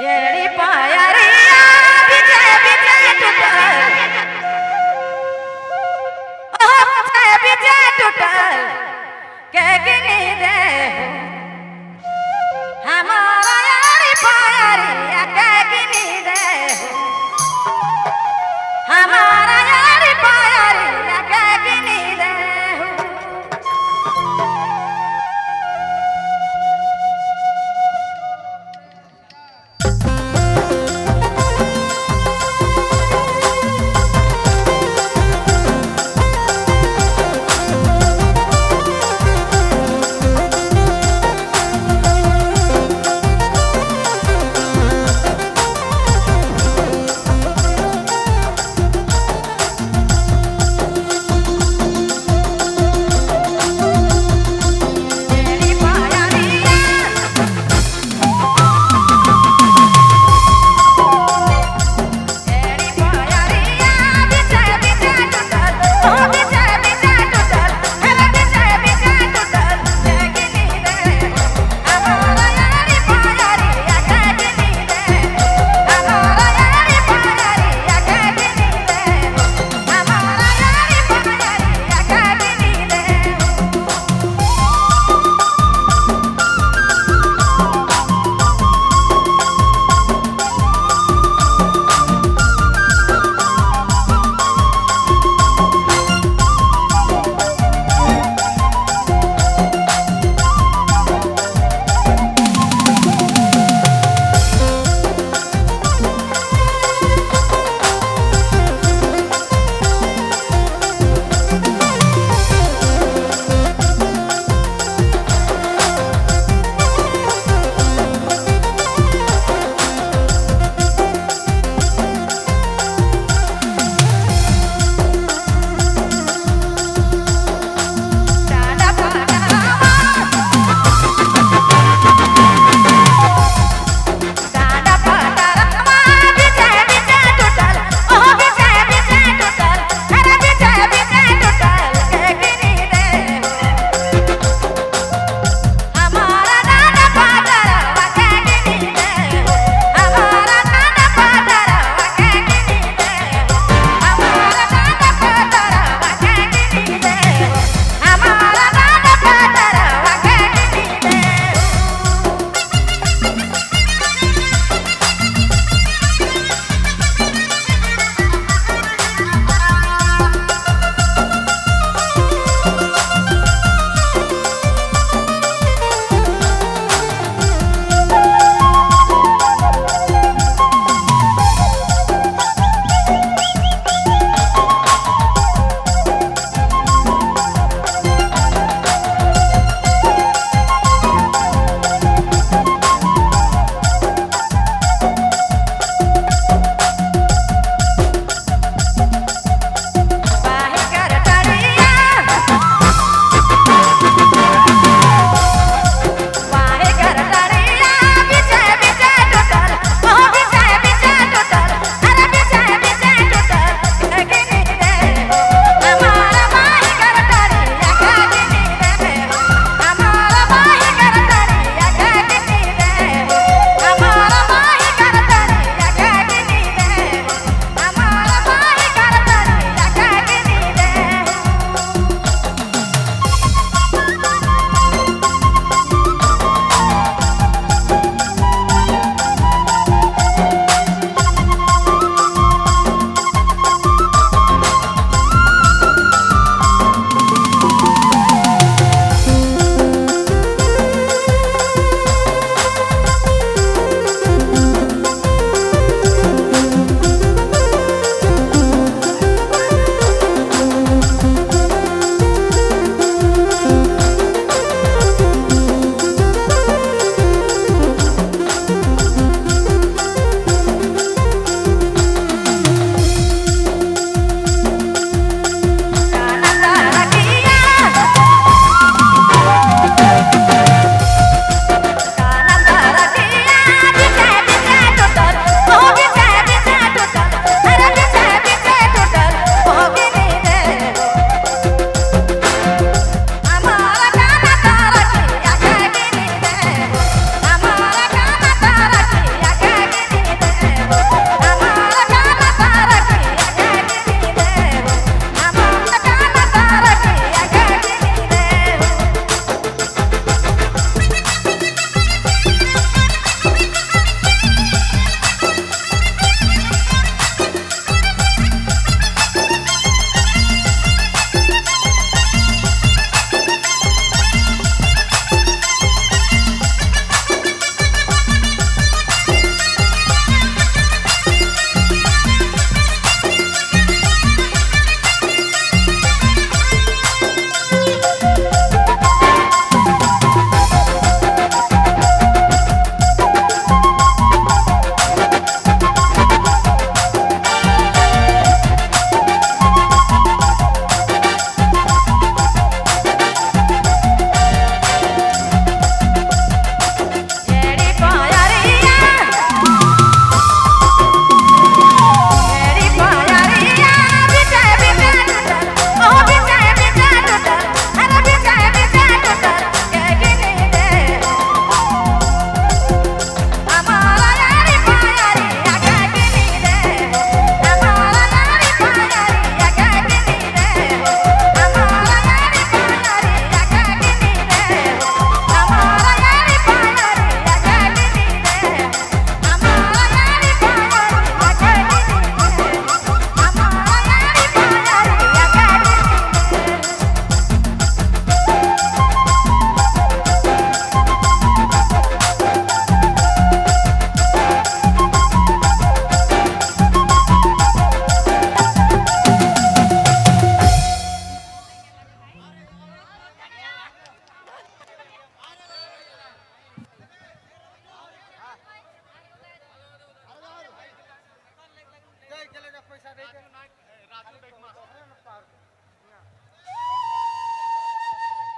येड़ी पायरिया बिचे बिचे टूटल, ओ बिचे बिचे टूटल के गिनी दे हमारा यारी पायरिया, के गिनी दे हमारा यारी पायरिया, के गिनी।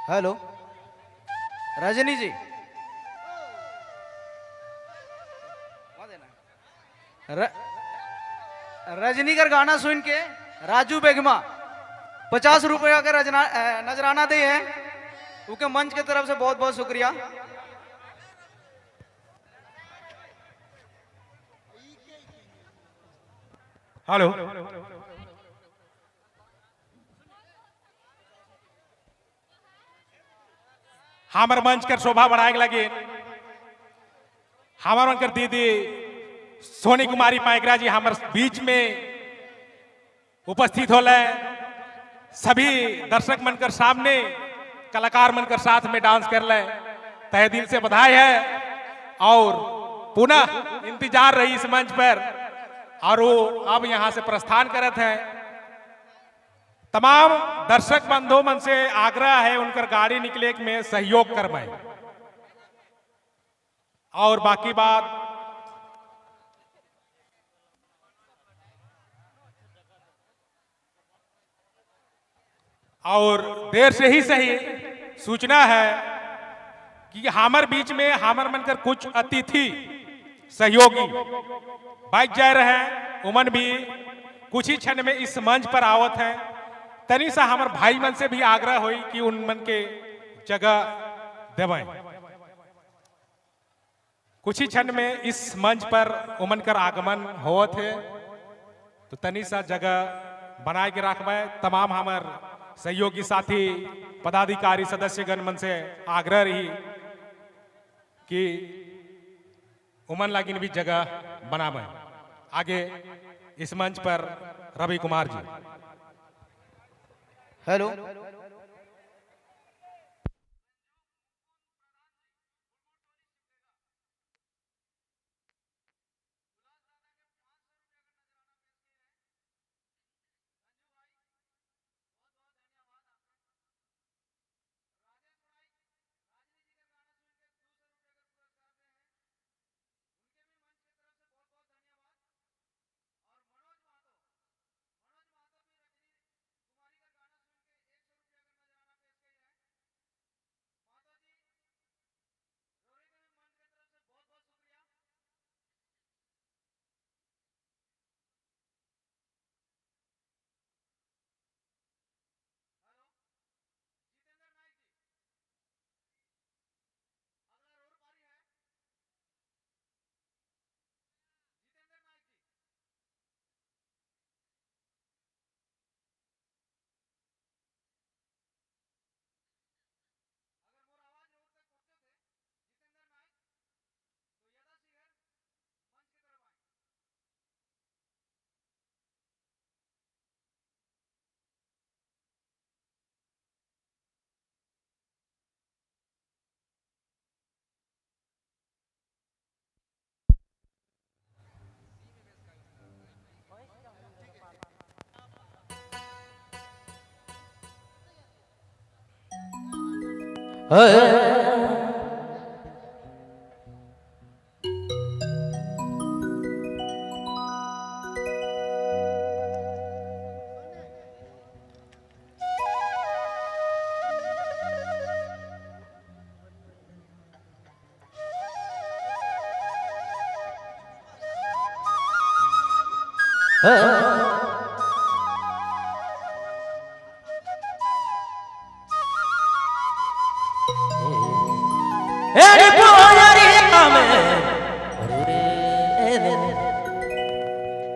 हेलो रजनी जी, रजनी का गाना सुन के राजू बेगमा 50 रुपया का नजराना दे है, उनके मंच के तरफ से बहुत बहुत शुक्रिया। हेलो हमार मंच कर शोभा बढ़ाए लगे हमार उनकर दीदी सोनी कुमारी पाइकरा जी हमार बीच में उपस्थित होले। सभी दर्शक मन कर सामने कलाकार मन कर साथ में डांस कर ले, तहे दिल से बधाई है और पुनः इंतजार रही इस मंच पर और वो अब यहाँ से प्रस्थान करत हैं। तमाम दर्शक बंधु मन से आग्रह है उनकर गाड़ी निकले में सहयोग करवाए और बाकी बात और देर से ही सही सूचना है कि हमर बीच में हमर मनकर कुछ अतिथि सहयोगी बाइक जा रहे हैं, उमन भी कुछ ही क्षण में इस मंच पर आवत हैं। तनी सा हमर भाई मन से भी आग्रह हुई कि उन मन के जगह देवें। कुछ ही क्षण में इस मंच पर उमन कर आगमन होत है, तो तनी सा जगह बनाए के रखबे। तमाम हमर सहयोगी साथी पदाधिकारी सदस्यगण मन से आग्रह रही कि उमन लागिन भी जगह बनावे। आगे इस मंच पर रवि कुमार जी। हेलो